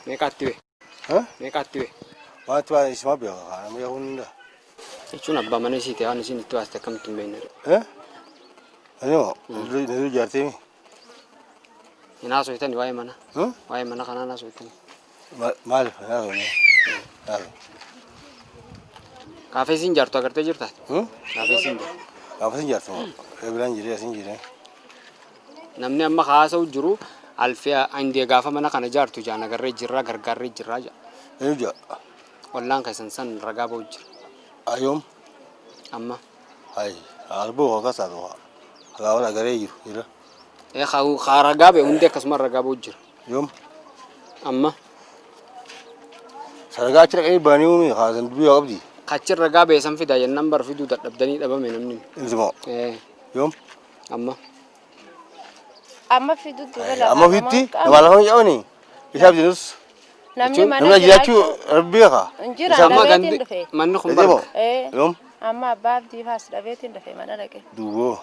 Meeqaatti bee? Meeqaatti bee? Waan itti baase isuma beeka kaa nama beekuu hin danda'a. Jechuun abbaa mana isii ta'e waan isiin itti baaste akkamitti hin beekne. Ani moo na dura ijaartee mi? Hin haasoftani waa'ee mana. Waa'ee mana kanaa hin haasoftani. Maaliif hin haasofne? Haasofne. Kaafee isiin jaartu agartee jirtaa? Kaafee isiin jaartu. Gaafa isin jaartu moo? Biraan jiree asin jiree. Namni amma haasa'u jiru alfee indee gaafa mana kana jaartu jaan agarree jirraa gargaarree jirraa jedha. Eenyu jaa? Ollaan keessan san ragaa ba'u jira. Ayoom? Amma. Hayi alboo akkas taatu gaafa agaree jiru jira. Ee haa ragaa ba'e hundi akkasuma ragaa ba'u jira. Yoom? Amma. Saragaa achi dhaqanii ba'anii uumee haasan dubbii waa qabdi. Kachi ragaa ba'e san fidaa jennaan bar fiduu dadhabdanii dhabame namni. Inti moo? Ee. Yoom? Amma. Amma fidu duuba lafa Amma ofitti nama lafa hin qabani. Isaaf jedhus. Namni mana Namni jiraachuu rabbi beeka. Hin jira, Isaaf Amma dhabeetiin gandi dhufe. manni kun Ete moo? barka. Ee. Yoom? Amma abbaa abdii faas dhabeetiin dhufe mana dhaqe. Duuboo.